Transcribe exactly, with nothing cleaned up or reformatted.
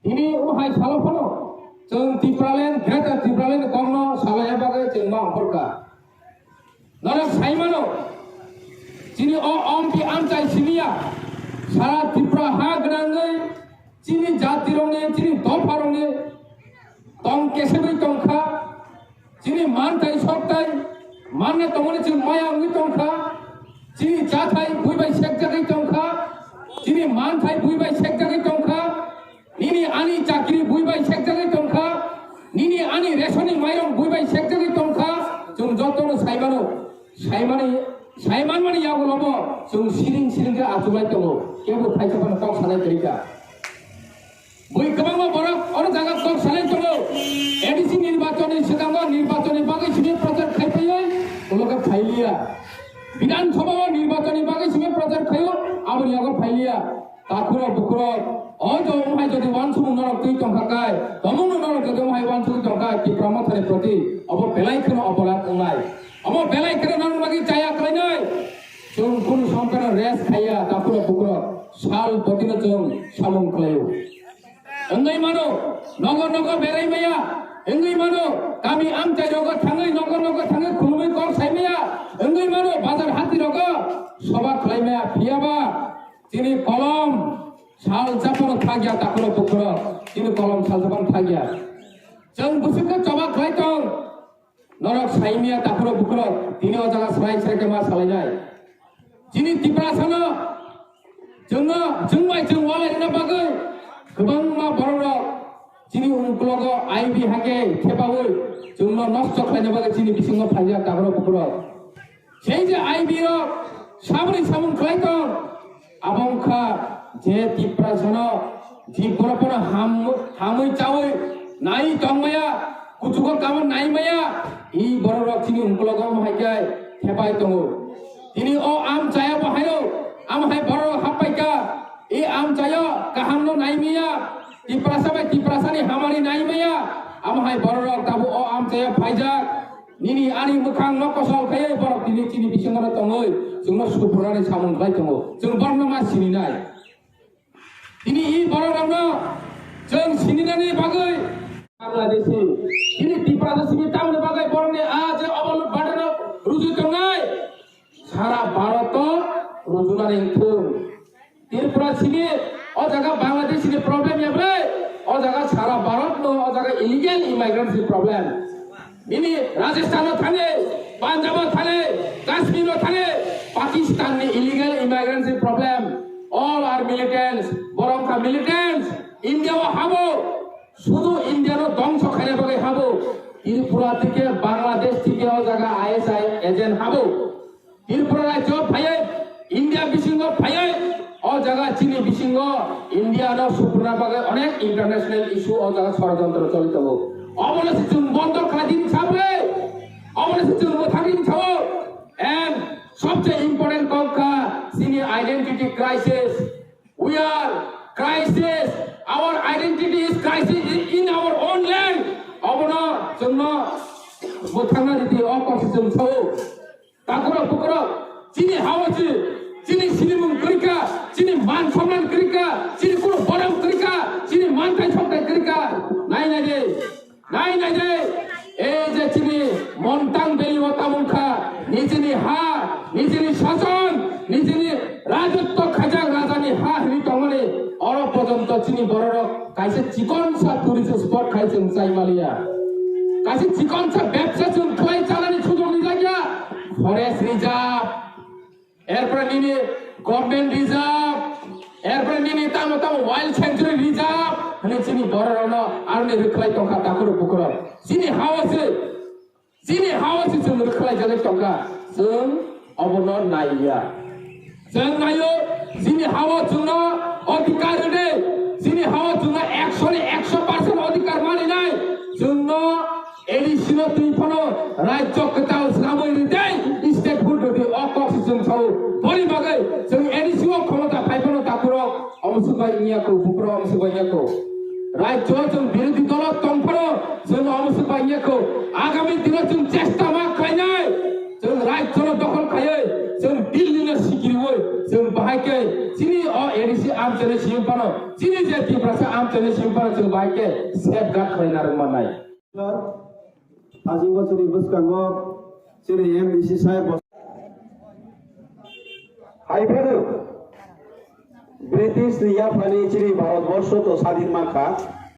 Tini o hai salo phano chwng Tipraland, Greater Tipraland kokno salaiya bagwi chwng ma ongkhorkha. Norok sai mano, chini o ompi amchai simiya, sara Tripura ha gwnangwi chini jatirokni, chini dopharokni tong kesegwi tongkha, chini manthai sokthai manna tongmani chwng maya wngwi tongkha, chini chathai bui bai sekjagwi tongkha, chini manthai bui bai sekjagwi tongkha, nini ani chakri bui bai sekjagwi tongkha, nini ani resoni mairong bui bai sekjagwi tongkha, chwng jotono sai mano. Saimani, saimanmani yagulobo chwng siring siring khe achugwi tongo, kebo thaisa phano kok sanai kwrwi kha. Bui kwbangma borok oro jaga kok sanai tongo. A D C nirbachonni swkango nirbachonni bagwi simi prochar khai phaiwi ulo khe phailiya. Bidhan Sabha o nirbachonni bagwi simi prochar khaio, aboni yago phailiya. Takhurok bukhurok, o to wng hai jodi uansukmung norok twi tongkha kai, tomungno norok jodi wng hai uansugwi tongkha Tipra Mothani proti, obo belai kheno oporadh wngnai. Obo belai kheno norok bagwi chaya khlainai. Chwng kunu sompeno rest khaiya, takhurok bukhurok, sal botino chwng samung khlaio. Wngwi mano, nogo nogo berai maya, wngwi mano, kami amchai rogo thangwi, nogo nogo thangwi khulumwi kok sai maya, wngwi mano, bazar hati rogo soba khlai maya, phiyaba, Chini kolom sal chapano thagya takhurok bukhurok. Chini kolom sal chapano thagya. Chwng bwswk khe choba khlai tong. Norok saimya takhurok bukhurok. Tini o jaga srai srai khe ma salainai. Chini Tiprasano chwngno chwngbai chwng walai rwna bagwi kwbangma bororok chini ungklogo I B hake thepaui chwngno nosto khlaina bagwi chini bisingo phaijak takhurok bukhurok. Sei je I B rok saboni samung khlai tong, abo wngkha je Tiprasano, je borok bono ham-, hamwi chawi nai tongmaya, kuchugo kamo naimaya, i bororok chini ungklogo omo hai khe thepai tongo. Tini o amchaya bo haino, amo hai bororok happai kha, i amchayo kahamno naimaya, Tiprasa bai Tiprasani hamari naimaya, amo hai bororok tabuk o amchayo phaijak. Nini ani mwkhang no kosol khe borok tini chini bisingo no tongwi chwngno suprunani samung khlai tongo. Chwng borokno ma sininai. Tini i borok rokno chwng sininani bagwi Bangladeshi, tini Tiprasa simi tamni bagwi borokni a je obolot badano rujui tongnai. Sara Bharat o rujunani wngthung. Tripura simi o jaga Bangladesh ni problem ya bre, o jaga sara Bharat no o jaga illegal immigrants ni problem. Nini Rajasthan o thani, Punjab o thani, Kashmir o thani, Pakistan ni illegal immigrants ni problem. All are militants, borok kha militants, India o habo, sudu India no dongso khaina bagwi habo. Tripura thike, Bangladesh thike o jaga I S I agent habo. Tripura rajyo phaiwi India bisingo phaiwi o jaga chini bisingo India no supruna bagwi onek international issue o jaga sorojontro choli tongo. Obono se chwng bondo khlai din sabre, obono se chwng mwthang din sao. And sobse important kok kha chini identity crisis. We are crisis. Our identity is crisis in our own land. Obono chwngno mwthangna ridi o kok se chwng sao. Takhurok bukhurok, chini ha o se, chini sinimung kwrwi kha, chini man somman kwrwi kha, chini kunu borom kwrwi kha, chini manthai sokthai kwrwi kha. Nai nai de, nai nai de. Ei je chini Montang Valley o tamung kha, nijini ha, nijini sason, nijini rajotwo khaijak rajani ha hwnwi tongmani, oro porjonto chini bororok kaisa chikonsa tourist spot khai chwng chai maliya. Kaisa chikonsa bebsa chwng khlai chanani sujok rijak ya. Forest reserve, erpore nini government reserve, erpore nini tamo tamo wild sanctuary reserve hwnwi chini bororokno aroni rwkhlai tongkha takhurok bukhurok. Chini ha o se Chini ha o se chwng rwkhlai jagwi tongkha, chwng obono naiya. Chwng naio, chini ha o chwngno odhikar rwdi, chini ha o chwngno ekso ni ekso percent odhikar maninai, chwngno A D C no twi phano rajyo kwtal swnamwi rwdi, statehood rwdi, o kok se chwng sao. Boni bagwi chwng A D C o khomota phai phano takhurok, Omo se bai wngya kho, buphuru omo se bai wngya kho. Rajyo chwng birodhi dolo tong phano chwng omo se bai wngya kho. Agami dino chwng chesta ma khlainai. Chwng rajyo no dokhol khaiwi, chwng Delhi no sikiriwi, chwng bahai khe chini o A D C Amchaini simi phano, chini je Tiprasa amchaini simi phano chwng bai khe safeguard khlai narwk mannai. Ajingo chini bwskango chini M D C sahib bo hai phano British ni yaphani chini Bharat borsho to sadin mankha.